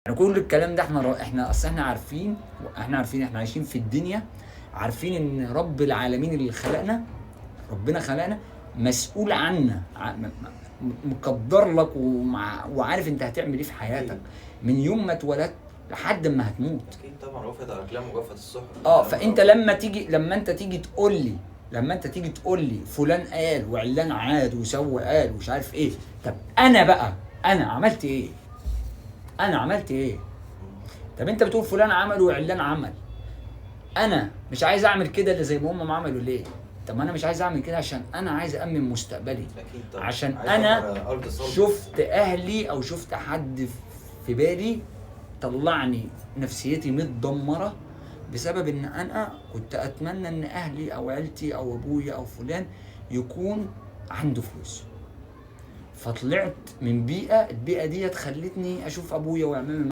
يعني كل الكلام ده احنا اصل احنا عارفين، احنا عايشين في الدنيا، عارفين ان رب العالمين اللي خلقنا، ربنا خلقنا مسؤول عنا، مقدر لك وعارف انت هتعمل ايه في حياتك من يوم ما اتولدت لحد ما هتموت. اكيد طبعا، رفعت الاقلام وجفت الصحف. فانت لما تيجي تقول لي فلان قال وعلان عاد وسوى قال ومش عارف ايه، طب انا بقى انا عملت ايه؟ انا عملت ايه؟ طب انت بتقول فلان عمل وعلان عمل، انا مش عايز اعمل كده اللي زي ما هم عملوا ليه؟ طب ما انا مش عايز اعمل كده عشان انا عايز امن مستقبلي. اكيد طبعا، عشان انا شفت اهلي او شفت حد في بالي طلعني نفسيتي متدمره بسبب ان انا كنت اتمنى ان اهلي او عيلتي او ابويا او فلان يكون عنده فلوس، فطلعت من بيئة، البيئة دي خلتني اشوف ابويا وعمامي